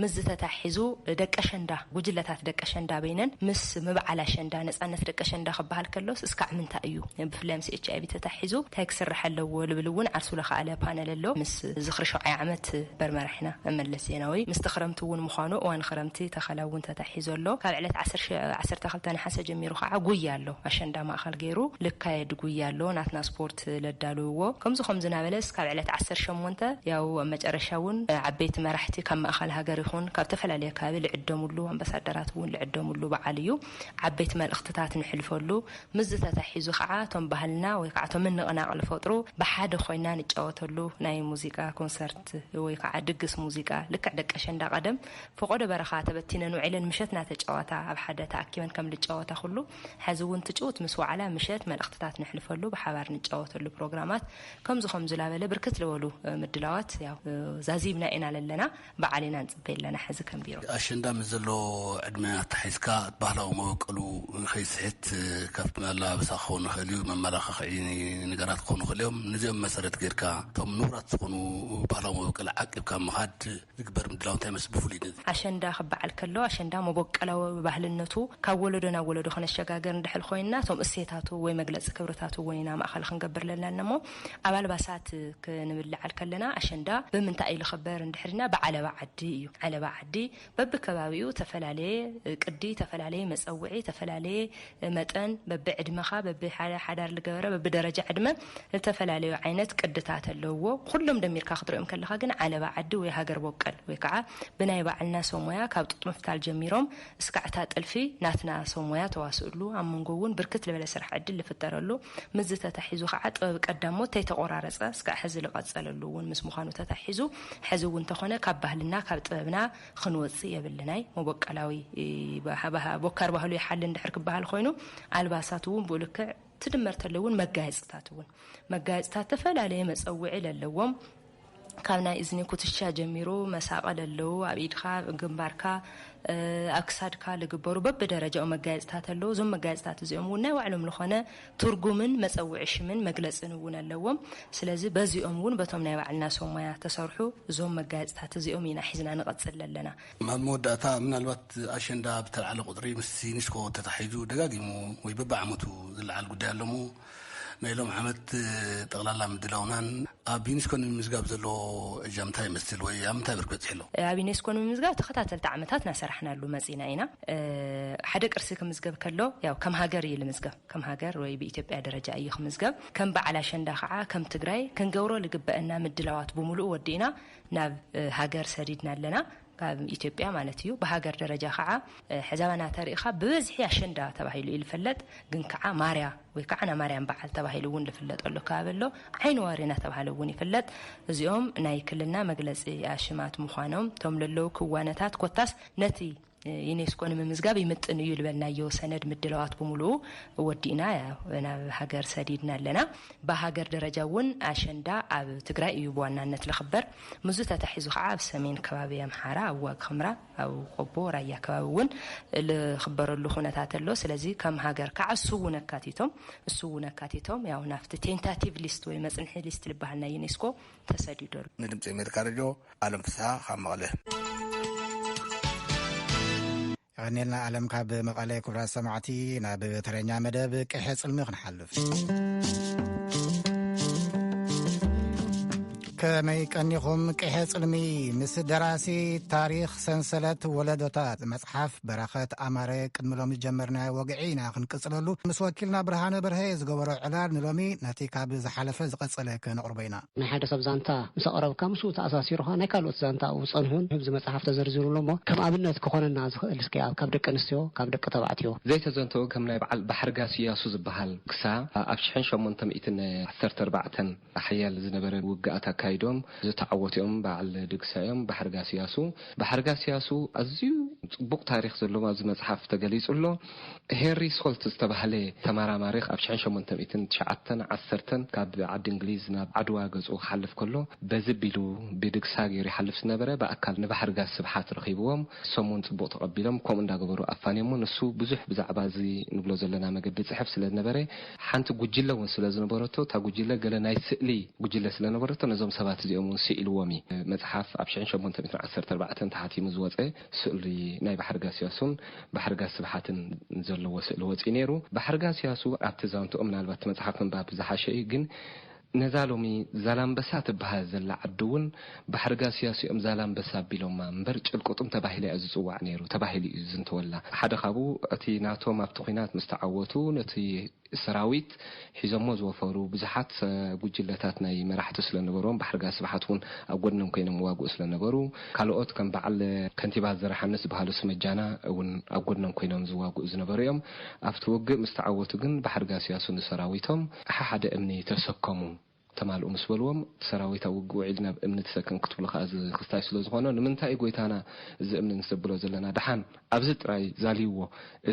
ምስ ዝተታሒዙ ደቂ ኣሸንዳ፣ ጉጅለታት ደቂ ኣሸንዳ በይነን ምስ ምብዓል ኣሸንዳ፣ ነጻነት ደቂ ኣሸንዳ ክበሃል ከሎስ እስካዕ ምንታይ እዩ? ብፍላይ ምስ ኤች ኣይ ቪ ተታሒዙ እንታይ ክስራሕ ኣለዎ ልብል እውን ዓርሱ ለኸኣለ ፓነል ኣሎ። ምስ ዝኽሪ ሸውዓይ ዓመት በር መራሒና መለስ ዜናዊ፣ ምስቲ ክረምቲ እውን ምዃኑ እዋን ክረምቲ ተኸላ እውን ተታሒዙ ኣሎ። ካብ ዕለት ዓሰርተ፣ ዓሰርተ ክልተ ነሓሰ ጀሚሩ ከዓ ጉያ ኣሎ። ኣሸንዳ ማእኸል ገይሩ ልካየድ ጉያ ኣሎ። ናትና ስፖርት ለዳልውዎ። ከምዚ ከምዚ እናበለስ ካብ ዕለት ዓሰርተ ሸሞንተ ያው ኣብ መጨረሻ እውን ዓበይቲ መራሕቲ ካብ ማእኸል ሃገር ይኹን ካብ ተፈላለየ ከባቢ ልዕደሙሉ፣ ኣምባሳደራት እውን ልዕደሙሉ በዓል እዩ። ዓበይቲ መልእኽትታት ንሕልፈሉ፣ ምስዚ ተታሒዙ ከዓ እቶም ባህልና ወይ ከዓ እቶም ምንቕናቕ ዝፈጥሩ ብሓደ ኮይና ንጫወተሉ ናይ ሙዚቃ ኮንሰርት ወይ ከዓ ድግስ ሙዚቃ፣ ልክዕ ደቂ ኣሸንዳ ቀደም ፈቆዶ በረኻ ተበቲነን ውዒለን ምሸት እናተጫወታ ኣብ ሓደ ተኣኪበን ከም ልጫወታ ኩሉ፣ ሕዚ እውን ትጭውት ምስ ዋዕላ ምሸት መልእኽትታት ነሕልፈሉ፣ ብሓባር ንጫወተሉ ፕሮግራማት ከምዚ ከምዚ ላበለ ብርክት ዝበሉ ምድላዋት ያው ዛዚምና ኢና ለለና። በዓል ኢና ንጽበይ ኣለና። ሕዚ ከም ቢሮ ኣሸንዳ ምስ ዘሎ ዕድመ ኣተሓሒዝካ ባህላዊ መበቀሉ ከይስሕት፣ ካብቲ ኣለባብሳ ክኸውን ይኽእል እዩ፣ መመላኻኽዒ ነገራት ክኾኑ ይኽእል እዮም። ነዚኦም መሰረት ጌርካ እቶም ንቡራት ዝኾኑ ባህላዊ መበቀል ዓቂብካ ምኻድ ዝግበር ምድላው እንታይ መስል ብፍሉይ ነዚ? ኣሸንዳ ክበዓል ከሎ ኣሸንዳ መበቀላዊ ባህልነቱ ካብ ወለዶ ናብ ወለዶ ከነሸጋገር እንድሕል ኮይንና እቶም እሴታቱ ወይ መግለፂ ክብርታቱ እውን ኢና ማእኸል ክንገብር ለለና እሞ ኣብ ኣልባሳት ክንብል ልዓል ከለና ኣሸንዳ ብምንታይ እዩ ዝኽበር እንድሕር ኢልና ብዓለባ ዓዲ እዩ። ዓለባ ዓዲ በብከባቢኡ ተፈላለየ ቅዲ፣ ተፈላለየ መጸውዒ፣ ተፈላለየ መጠን በብዕድመኻ፣ በብሓዳር ዝገበረ፣ በብደረጃ ዕድመ ዝተፈላለዩ ዓይነት ቅድታት ኣለውዎ። ኩሎም ደሚርካ ክትሪኦም ከለኻ ግን ዓለባ ዓዲ ወይ ሃገር ቦቀል ወይ ከዓ ብናይ ባዕልና ሰብ ሞያ ካብ ጡጥ ምፍታል ጀሚሮም እስካዕ እታ ጥልፊ ናትና ሰብ ሞያ ተዋስእሉ፣ ኣብ መንጎ እውን ብርክት ዝበለ ስራሕ ዕድል ዝፍጠረሉ፣ ምስዚ ተታሒዙ ከዓ ጥበብ ቀዳሞት ተይተቆራረፀ እስካዕ ሕዚ ዝቐፀለሉ እውን ምስ ምዃኑ ተታሒዙ ሕዚ እውን እንተኾነ ካብ ባህልና ካብ ጥበብና ክንወፅእ የብልናይ። መቦቀላዊ ቦካር ባህሉ ይሓሊ እንድሕር ክበሃል ኮይኑ ኣልባሳት እውን ብኡ ልክዕ ትድመር ተሎ እውን መጋየፅታት እውን መጋየፅታት ተፈላለየ መፀውዒ ለለዎም ካብ ናይ እዝኒ ኩትሻ ጀሚሩ መሳቐል ኣለዉ፣ ኣብ ኢድካ፣ ኣብ ግንባርካ፣ ኣብ ክሳድካ ዝግበሩ በብደረጃኡ መጋየፅታት ኣለዉ። እዞም መጋየፅታት እዚኦም እውን ናይ ባዕሎም ዝኾነ ትርጉምን መፀውዒ ሽምን መግለፅን እውን ኣለዎም። ስለዚ በዚኦም እውን በቶም ናይ ባዕልና ሰሞያ ተሰርሑ እዞም መጋየፅታት እዚኦም ኢና ሒዝና ንቐፅል ኣለና። ኣብ መወዳእታ ምናልባት ኣሸንዳ ብተልዓለ ቁፅሪ ምስ ዩኒስኮ ተታሒዙ ደጋጊሙ ወይ በብዓመቱ ዝለዓል ጉዳይ ኣሎ እሞ ናይ ሎም ዓመት ጠቕላላ ምድላውናን ኣብ ዩኒስኮ ንምምዝጋብ ዘለዎ እጃም እንታይ ይመስል ወይ ኣብ ምንታይ ብርኪ በፂሑ ኣሎ? ኣብ ዩኔስኮ ንምምዝጋብ ተኸታተልቲ ዓመታት እናሰራሕናሉ መፂና ኢና። ሓደ ቅርሲ ክምዝገብ ከሎ ያው ከም ሃገር እዩ ልምዝገብ። ከም ሃገር ወይ ብኢትዮጵያ ደረጃ እዩ ክምዝገብ። ከም በዓል ኣሸንዳ ከዓ ከም ትግራይ ክንገብሮ ልግበአና ምድላዋት ብምሉኡ ወዲእና ናብ ሃገር ሰዲድና ኣለና። ካብ ኢትዮጵያ ማለት እዩ። ብሃገር ደረጃ ከዓ ሕዛባና ተሪኢኻ ብበዝሒ ኣሸንዳ ተባሂሉ እዩ ዝፍለጥ። ግን ከዓ ማርያ ወይ ከዓ ናይ ማርያም በዓል ተባሂሉ እውን ዝፍለጠሉ ከባቢ ኣሎ። ዓይኒ ዋሪ እናተባሃለ እውን ይፍለጥ። እዚኦም ናይ ክልልና መግለፂ ኣሽማት ምዃኖም እቶም ለለዉ ክዋነታት ኮታስ ነቲ ዩኔስኮ ንምምዝጋብ ይምጥን እዩ ዝበልናዮ ሰነድ ምድላዋት ብምሉኡ ወዲእና ናብ ሃገር ሰዲድና ኣለና። ብሃገር ደረጃ እውን ኣሸንዳ ኣብ ትግራይ እዩ ብዋናነት ዝኽበር። ምስዚ ተታሒዙ ከዓ ኣብ ሰሜን ከባቢ ኣምሓራ ኣብ ዋግ ኽምራ ኣብ ቆቦ ራያ ከባቢ እውን ዝኽበረሉ ኩነታት ኣሎ። ስለዚ ከም ሃገር ከዓ እሱ እውን ኣካቲቶም እሱ እውን ኣካቲቶም ያው ናብቲ ቴንታቲቭ ሊስት ወይ መፅንሒ ሊስት ዝበሃል ናይ ዩኔስኮ ተሰዲዱ ኣሎ። ንድምፂ ኣሜሪካ ሬድዮ ኣለም ፍስሃ ካብ መቐለ። የቐኔልና ኣለም ካብ መቐለ። ክቡራት ሰማዕቲ ናብ ተረኛ መደብ ቅሐ ጽልሚ ክንሓልፍ። ከመይ ቀኒኹም? ቅሐ ጽልሚ ምስ ደራሲ ታሪኽ ሰንሰለት ወለዶታት መጽሓፍ በረኸት ኣማረ ቅድሚ ሎሚ ዝጀመርናዮ ወግዒ ኢና ክንቅጽለሉ። ምስ ወኪልና ብርሃነ በርሀ ዝገበሮ ዕላል ንሎሚ ነቲ ካብ ዝሓለፈ ዝቐጸለ ከነቕርቦ ኢና። ናይ ሓደ ሰብ ዛንታ ምስ ኣቕረብካ ምስኡ ተኣሳሲሩ ኸኣ ናይ ካልኦት ዛንታ ኣብኡ ዝጸንሑን ኣብዚ መጽሓፍ ተዘርዚሩ ኣሎ እሞ ከም ኣብነት ክኾነና ዝኽእል እስኪ ኣብ ካብ ደቂ ኣንስትዮ ካብ ደቂ ተባዕትዮ ዘይተዘንተወ ከም ናይ በዓል ባሕርጋስ እያሱ ዝበሃል ክሳ ኣብ ሽሕን ሸሞንተ ሚእትን ዓሰርተ ኣርባዕተን ሓያል ዝነበረ ውግኣት ኣካይዶም ዝተዓወቱ እዮም። በዓል ድግሳ እዮም። ባሕርጋስ እያሱ ባሕርጋስ እያሱ ኣዝዩ ጽቡቕ ታሪኽ ዘለዎ ኣብዚ መጽሓፍ ተገሊጹ ኣሎ። ሄንሪ ሶልት ዝተባህለ ተመራማሪ ኣብ ሽሕን ሸሞንተ ሚእትን ትሽዓተን ዓሰርተን ካብ ዓዲ እንግሊዝ ናብ ዓድዋ ገጹ ክሓልፍ ከሎ በዚ ቢሉ ብድግሳ ገይሩ ይሓልፍ ዝነበረ ብኣካል ንባሕርጋስ ስብሓት ረኺብዎም። ንሶም እውን ጽቡቕ ተቐቢሎም ከምኡ እንዳገበሩ ኣፋንዮሞ። ንሱ ብዙሕ ብዛዕባ እዚ ንብሎ ዘለና መገዲ ጽሕፍ ስለ ዝነበረ ሓንቲ ጉጅለ እውን ስለ ዝነበረቶ እታ ጉጅለ ገለ ናይ ስእሊ ጉጅለ ስለ ነበረቶ ነዞም ሰባት እዚኦም እውን ስኢልዎም እዩ። መጽሓፍ ኣብ ሽሕን ሸሞንተ ሚእትን ዓሰርተ ኣርባዕተን ተሓቲሙ ዝወጸ ስእሊ ናይ ባሕርጋስ እያሱን ባሕርጋስ ስብሓትን ዘለዎ ስእሊ ወጺኡ ነይሩ። ባሕርጋስ እያሱ ኣብቲ ዛንትኡ ምናልባት እቲ መጽሓፍ ምንባብ ዝሓሸ እዩ፣ ግን ነዛ ሎሚ ዛላምበሳ ትበሃል ዘላ ዓዲ እውን ባሕርጋስ እያሱ እዮም ዛላምበሳ ኣቢሎማ እምበር ጭልቁጥም ተባሂላ እያ ዝጽዋዕ ነይሩ ተባሂሉ እዩ ዝዝንተወላ። ሓደ ካብኡ እቲ ናቶም ኣብቲ ኲናት ምስ ተዓወቱ ነቲ ሰራዊት ሒዞሞ ዝወፈሩ ብዙሓት ጉጅለታት ናይ መራሕቲ ስለ ነበርዎም ባሕርጋስ ስብሓት እውን ኣብ ጎድኖም ኮይኖም ይዋግኡ ስለ ነበሩ ካልኦት ከም በዓል ከንቲባ ዘርሓነ ዝበሃሉ ስመጃና እውን ኣብ ጎድኖም ኮይኖም ዝዋግኡ ዝነበሩ እዮም። ኣብቲ ውግእ ምስ ተዓወቱ ግን ባሕርጋስ እያሱ ንሰራዊቶም ሓደ ሓደ እምኒ ተሰከሙ ተማልኡ ምስ በልዎም እቲ ሰራዊት ኣብ ውግእ ውዒሉ ናብ እምኒ ተሰከም ክትብሉ ከኣ እዚ ክስታይ ስለ ዝኾኖ ንምንታይ እዩ ጎይታና እዚ እምኒ ንሰብሎ ዘለና ደሓን ኣብዚ ጥራይ ዛልይዎ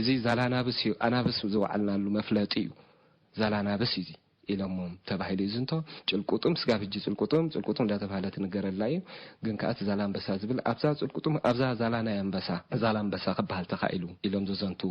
እዚ ዛላናብስ እዩ ኣናብስ ዝወዓልናሉ መፍለጢ እዩ ዛላናብስ እዩ ኢሎሞም ተባሂሉ እዩ ዝንቶ። ጭልቁጡም ስጋብ ሕጂ ጭልቁጡም ጭልቁጡም እንዳተባህለ ትንገረላ እዩ። ግን ከኣ እቲ ዛላ ኣንበሳ ዝብል ኣብዛ ጭልቁጡም ኣብዛ ዛላ ናይ ኣንበሳ ዛላ ኣንበሳ ክበሃል ተኻኢሉ ኢሎም ዘዘንቱ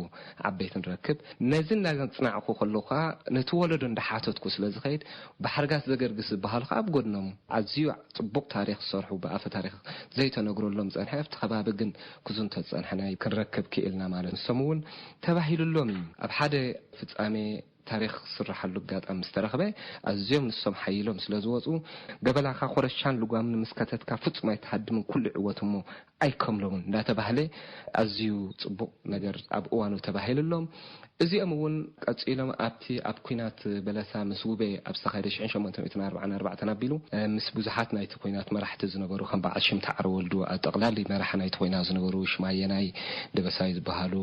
ዓበይቲ ንረክብ። ነዚ እንዳጽናዕኩ ከለኹ ከኣ ነቲ ወለዶ እንዳሓተትኩ ስለ ዝኸይድ ባሕርጋስ ዘገርግስ ዝበሃሉ ከኣ ኣብ ጎድኖም ኣዝዩ ጽቡቕ ታሪኽ ዝሰርሑ ብኣፈ ታሪኽ ዘይተነግረሎም ዝጸንሐ ኣብቲ ከባቢ ግን ክዝንቶ ዝጸንሐ ናይ ክንረክብ ክኢልና ማለት ንሶም እውን ተባሂሉሎም እዩ ኣብ ሓደ ፍጻሜ ታሪኽ ዝስረሓሉ ኣጋጣሚ ምስ ተረኽበ ኣዝዮም ንሶም ሓይሎም ስለ ዝወፁ ገበላኻ ኮረሻን ልጓምን ምስ ከተትካ ፍፁም ኣይትሃድምን ኩሉ ይዕወት እሞ ኣይከምሎምን እንዳተባህለ ኣዝዩ ፅቡቕ ነገር ኣብ እዋኑ ተባሂሉሎም። እዚኦም እውን ቀፂሎም ኣብቲ ኣብ ኲናት በለሳ ምስ ውቤ ኣብ ዝተኻየደ ሽሕን ሸሞንተ ሚእትን ኣርባዓን ኣርባዕተን ኣቢሉ ምስ ብዙሓት ናይቲ ኲናት መራሕቲ ዝነበሩ ከም በዓል ሽምታ ዓረወልዱ ኣብ ጠቕላሊ መራሒ ናይቲ ኲናት ዝነበሩ ሽማየናይ ደበሳይ ዝበሃሉ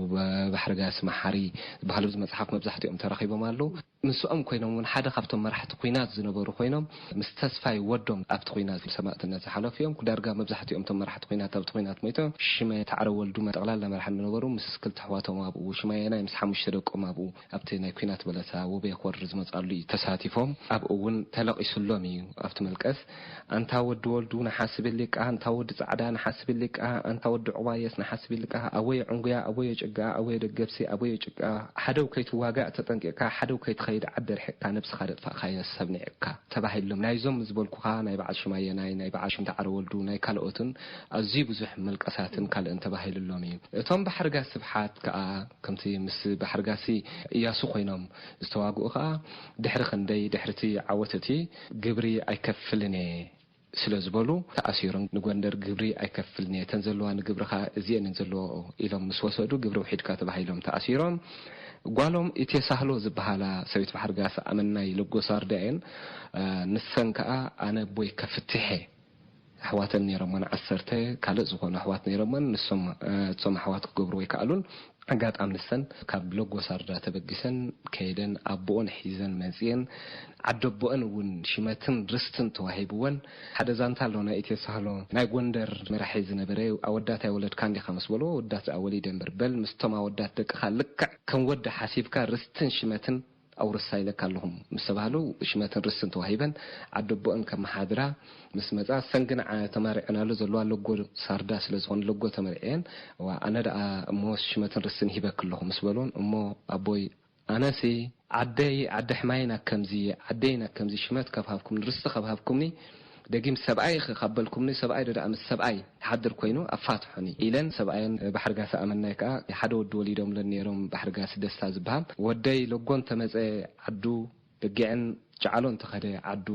ባሕርጋስ መሓሪ ዝበሃሉ ኣብዚ መፅሓፍ መብዛሕትኦም ተረኺቦም ኣለዉ። ምስኦም ኮይኖም እውን ሓደ ካብቶም መራሕቲ ኲናት ዝነበሩ ኮይኖም፣ ምስ ተስፋይ ወዶም ኣብቲ ኲናት ሰማእትነት ዝሓለፉ እዮም። ዳርጋ መብዛሕትኦም እቶም መራሕቲ ኲናት ኣብቲ ኲናት ሞይቶም። ሽመ ታዕረ ወልዱ ጠቕላላ መራሕቲ ዝነበሩ ምስ ክልተ ኣሕዋቶም ኣብኡ፣ ሽማየናይ ምስ ሓሙሽተ ደቆም ኣብኡ ኣብቲ ናይ ኲናት በለሳ ውቤ ክወርድ ዝመጻሉ እዩ ተሳቲፎም። ኣብኡ እውን ተለቒሱሎም እዩ ኣብቲ መልቀስ። ኣንታ ወዲ ወልዱ ንሓስብ ይልቃ፣ ኣንታ ወዲ ጻዕዳ ንሓስብ ይልቃ፣ ኣንታ ወዲ ዑባየስ ንሓስብ ይልቃ፣ ኣወየ ዕንጉያ፣ ኣወየ ጭጋ፣ ኣወየ ደገብሲ፣ ኣወየ ጭቃ፣ ሓደው ከይትዋጋእ ተጠንቂቕካ፣ ሓደው ከይትኸይድ ዓዲ ርሒቕካ፣ ነብስኻ ደጥፋእካዮ ሰብ ንዒቕካ ተባሂሎም። ናይዞም ዝበልኩኻ ናይ በዓል ሽማየናይ፣ ናይ በዓል ሽምታ ዓረ ወልዱ፣ ናይ ካልኦትን ኣዝዩ ብዙሕ መልቀሳትን ካልእን ተባሂሉሎም እዩ። እቶም ባሕርጋ ስብሓት ከኣ ከምቲ ምስ ባሕርጋሲ እያሱ ኮይኖም ዝተዋግኡ ከኣ ድሕሪ ክንደይ፣ ድሕርቲ ዓወት እቲ ግብሪ ኣይከፍልን እየ ስለ ዝበሉ ተኣሲሮም፣ ንጎንደር ግብሪ ኣይከፍልን እየ፣ እተን ዘለዋ ንግብርኻ እዚአን እየን ዘለዎ ኢሎም ምስ ወሰዱ፣ ግብሪ ውሒድካ ተባሂሎም ተኣሲሮም። ጓሎም ኢቴሳህሎ ዝበሃላ ሰበይቲ ባሕርጋስ ኣመናይ ለጎሳርዳ እየን። እ፣ ንሰን ከኣ ኣነ ኣቦይ ከፍትሕ እየ። ኣሕዋተን ነይሮመን፣ ዓሰርተ ካልእ ዝኾኑ ኣሕዋት ነይሮመን። ንሶም፣ እ፣ እቶም ኣሕዋት ክገብርዎ ኣይከኣሉን። ኣጋጣሚ ንሰን ካብ ለጎሳርዳ ተበጊሰን ከይደን ኣቦኦን ሒዘን መጺኤን። ዓደቦአን እውን ሽመትን ርስትን ተዋሂብወን። ሓደ ዛንታ ኣሎ ናይ ኢትዮ ሳህሎ፣ ናይ ጎንደር መራሒ ዝነበረ፣ "ኣወዳት ኣይወለድካን ዲኻ?" ምስ በልዎ፣ "ኣወዳት ደኣ ወሊደ እምበር፣ በል ምስቶም ኣወዳት ደቅኻ ልክዕ ከም ወዲ ሓሲብካ ርስትን ሽመትን ኣውርሳ ኢለካ ኣለኹም" ምስ ተባህሉ፣ ሽመትን ርስትን ተዋሂበን ዓደቦአን ከመሓድራ ምስ መጻ፣ እሰን ግን ዓ-፣ ተመሪዐናሉ ዘለዋ ለጎ ሳርዳ ስለ ዝኾነ ለጎ ተመሪዐን። "እዋ፣ ኣነ ደኣ እሞ ሽመትን ርስትን ሂበኪ ኣለኹ" ምስ በልወን፣ "እሞ ኣቦይ፣ ኣነሲ ዓደይ ዓዲ ሕማይ ናብ ከምዚ፣ ዓደይ ናብ ከምዚ ሽመት ካብ ሃብኩምኒ፣ ርስቲ ካብ ሃብኩምኒ፣ ደጊም ሰብኣይ ኢኺ ካብ በልኩምኒ፣ ሰብኣይ ዶ ደኣ ምስ ሰብኣይ ይሓድር ኮይኑ ኣፋትሑኒ" ኢለን ሰብኣየን ባሕርጋሲ ኣመናይ ከኣ ሓደ ወዲ ወሊዶምለን ነይሮም፣ ባሕርጋሲ ደስታ ዝበሃል። "ወደይ ለጎ እንተመጸ ዓዱ፣ በጊዕን ጨዓሎ እንተኸደ ዓዱ፣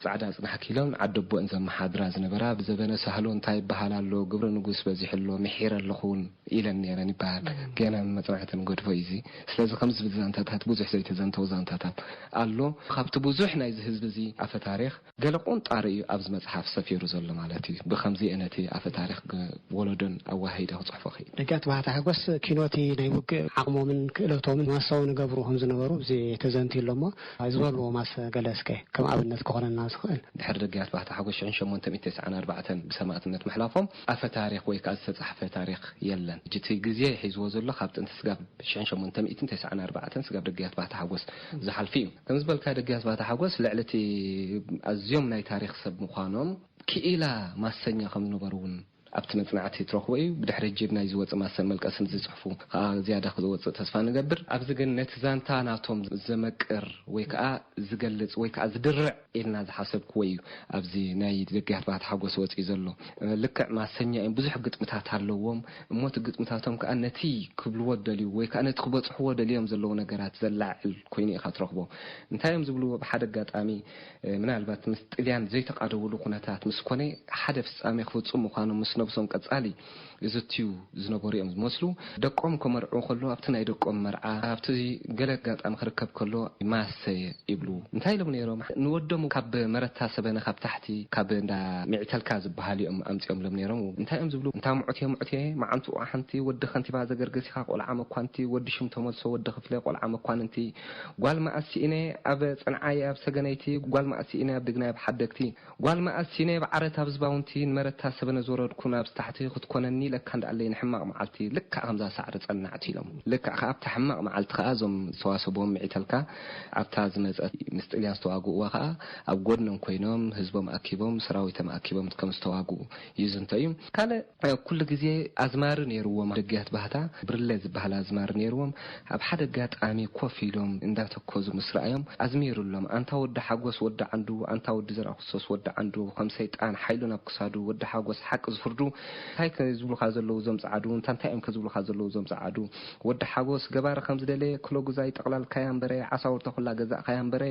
ጻዕዳ ጽናሕኪ" ኢለን ዓደቦአን ዘመሓድራ ዝነበራ፣ ብዘበነ ሳህሎ እንታይ ይበሃል ኣሎ፣ ግብረ ንጉስ በዚሑ ኣሎ፣ ምሒረ ኣለኹ እውን ኢለን ነይረን ይበሃል። ገና መጽናዕተን ገድፎ እዩ እዚ። ስለዚ ከምዚ ዝብል ዛንታታት፣ ብዙሕ ዘይተዘንተው ዛንታታት ኣሎ። ካብቲ ብዙሕ ናይዚ ህዝቢ እዚ ኣፈ ታሪኽ ገለ ቁንጣሮ እዩ ኣብዚ መጽሓፍ ሰፊሩ ዘሎ ማለት እዩ። ብኸምዚ እየ ነቲ ኣፈ ታሪኽ ግ-፣ ወለዶን ኣወሃሂደ ክጽሕፎ ክእል። ደጋት ባህታ ሓጎስ ኪኖቲ ናይ ውግእ ዓቕሞምን ክእለቶምን ማሳዊ ንገብሩ ከም ዝነበሩ እዚ ተዘንትዩ ኣሎ እሞ ዝበልዎ ማስ ገለ እስከ ከም ኣብነት ክኾነና ዝኽእል። ድሕሪ ደጋት ባህታ ሓጎስ ሽሕን ሸሞንተ ሚእትን ተስዓን ኣርባዕተን ብሰማእትነት ምሕላፎም ኣፈ ታሪኽ ወይ ከዓ ዝተጻሕፈ ታሪኽ የለን። እቲ ግዜ ሒዝዎ ዘሎ ካብ ጥንቲ ስጋብ ሽሕን ሸሞንተ ሚእትን ተስዓን ኣርባዕተን ስጋብ ደጋት ባህታ ሓጎስ ዝሓልፍ እዩ። ከም ዝበልካ ደጋት ባህታ ሓጎስ ልዕሊ እቲ ኣዝዮም ናይ ታሪኽ ሰብ ምዃኖም ክኢላ ማሰኛ ከም ዝነበሩ እውን ኣብቲ መጽናዕቲ ትረኽቦ እዩ። ብድሕሪ ጅብ ናይ ዝወጽእ ማሰን መልቀስን ዝጽሕፉ ከኣ ዝያዳ ክወጽእ ተስፋ ንገብር። ኣብዚ ግን ነቲ ዛንታ ናቶም ዘመቅር ወይ ከኣ ዝገልጽ ወይ ከኣ ዝድርዕ ኢልና ዝሓሰብክዎ እዩ ኣብዚ ናይ ደጋት ባህታ ሓጎስ ወጺኡ ዘሎ። ልክዕ ማሰኛ እዮም፣ ብዙሕ ግጥምታት ኣለዎም። እሞ እቲ ግጥምታቶም ከኣ ነቲ ክብልዎ ደልዩ ወይ ከኣ ነቲ ክበጽሕዎ ደልዮም ዘለዉ ነገራት ዘላዕል ኮይኑ ኢኻ ትረኽቦ። እንታይ እዮም ዝብልዎ? ብሓደ ኣጋጣሚ፣ እ፣ ምናልባት ምስ ጥልያን ዘይተቓደውሉ ኩነታት ምስ ኮነ፣ ሓደ ፍጻሜ ክፍጽሙ ምዃኖም ምስ ነብሶም ቀጻሊ ዝዝትዩ ዝነበሩ እዮም ዝመስሉ። ደቆም ከመርዕዉ ከለዉ፣ ኣብቲ ናይ ደቆም መርዓ፣ ኣብቲ ገለ ኣጋጣሚ ክርከብ ከሎ፣ ማሰ ይብሉ። እንታይ ኢሎም ነይሮም? ንወዶም ካብ መረታ ሰበነ ካብ ታሕቲ፣ ካብ እንዳ ሚዕተልካ ዝበሃል እዮም ኣምጺኦምሎም ነይሮም። እንታይ እዮም ዝብሉ? "እንታ ምዑት እየ፣ ምዑት እየ፣ መዓንትኡ ሓንቲ ወዲ ከንቲባ ዘገርግስ ኢኻ፣ ቆልዓ መኳንቲ፣ ወዲ ሽም ተመልሶ፣ ወዲ ክፍለ፣ ቆልዓ መኳንንቲ፣ ጓል መኣስ ስኢነ ኣብ ጽንዓይ ኣብ ሰገነይቲ፣ ጓል መኣስ ስኢነ ኣብ ድግናይ ኣብ ሓደግቲ፣ ጓል መኣስ ስኢነ ኣብ ዓረት ኣብ ዝባውንቲ፣ ንመረታ ሰበነ ዝወረድኩ ናብዚ ታሕቲ ክትኮነኒ ኢለካ እንዳኣለይ ንሕማቕ መዓልቲ ልክዕ ከምዛ ሳዕሪ ጸናዕቲ" ኢሎም። ልክዕ ከኣ ኣብታ ሕማቕ መዓልቲ ከኣ እዞም ዝተዋሰብዎም ምዒተልካ ኣብታ ዝመጸት ምስ ጥልያን ዝተዋግእዋ ከኣ ኣብ ጎድኖም ኮይኖም ህዝቦም ኣኪቦም ሰራዊቶም ኣኪቦም ከም ዝተዋግኡ ይዝንቶ እዩ። ካልእ ኩሉ ግዜ ኣዝማሪ ነይርዎም ደገያት ባህታ፣ ብርለ ዝበሃል ኣዝማሪ ነይርዎም። ኣብ ሓደ ኣጋጣሚ ኮፍ ኢሎም እንዳተኮዙ ምስ ረኣዮም ኣዝሚሩሎም፣ "ኣንታ ወዲ ሓጎስ ወዲ ዓንዱ፣ ኣንታ ወዲ ዘርኣክርስቶስ ወዲ ዓንዱ፣ ከም ሰይጣን ሓይሉ ናብ ክሳዱ፣ ወዲ ሓጎስ ሓቂ ዝፍርዱ፣ እንታይ ከ ዝብሉኻ ዘለዉ እዞም ጸዓዱ? እንታ እንታይ እዮም ከ ዝብሉኻ ዘለዉ እዞም ጸዓዱ? ወዲ ሓጎስ ገባሪ ከም ዝደለየ ክሎጉዛይ ጠቕላልካያ እምበረ፣ ዓሳውርታ ኩላ ገዛእካያ እምበረ፣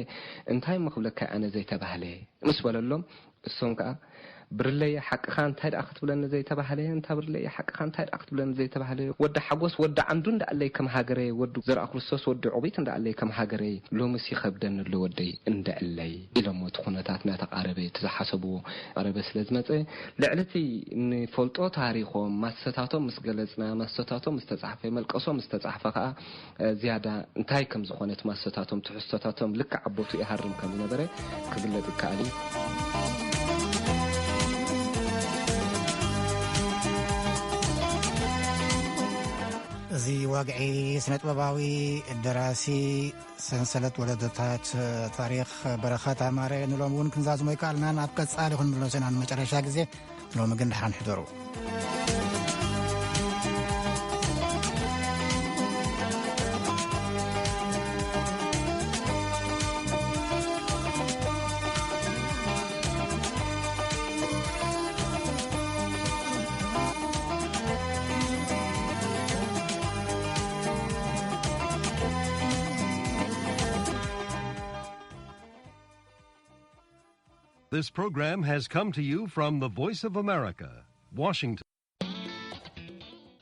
እንታይ እሞ ክብለካ ኣነ ዘይተባህለ?" ምስ በለሎም፣ እሶም ከኣ፣ ብርለየ ሓቅኻ እንታይ ደኣ ክትብለኒ ዘይተባህለ፣ እንታ ብርለየ ሓቅኻ እንታይ ደኣ ክትብለኒ ዘይተባህለ፣ ወዲ ሓጎስ ወዲ ዓንዱ እንዳኣለይ ከም ሃገረይ፣ ወዲ ዘርኣ ክርስቶስ ወዲ ዑቢት እንዳኣለይ ከም ሃገረይ፣ ሎምስ ይኸብደኒ ኣሎ ወደይ እንደዕለይ ኢሎሞ። እቲ ኩነታት እናተቓረበ፣ እቲ ዝሓሰብዎ ቀረበ ስለ ዝመጸ፣ ልዕሊ እቲ ንፈልጦ ታሪኾም፣ ማሰታቶም ምስ ገለጽና፣ ማሰታቶም ምስ ተጻሕፈ፣ መልቀሶም ምስ ተጻሕፈ ከኣ፣ ዝያዳ እንታይ ከም ዝኾነ እቲ ማሰታቶም፣ ትሕዝቶታቶም ልክዕ ኣብ ቦትኡ ይሃርም ከም ዝነበረ ክግለጽ ይከኣል እዩ። እዚ ወግዒ ስነ-ጥበባዊ ደራሲ ሰንሰለት ወለዶታት ታሪኽ በረኸት ኣማረ ንሎሚ እውን ክንዛዝሞ ይከኣልናን ኣብ ቀጻሊ ክንምለሶ ኢና ንመጨረሻ ግዜ። ሎሚ ግን ደሓን ሕደሩ። This program has come to you from the Voice of America, Washington.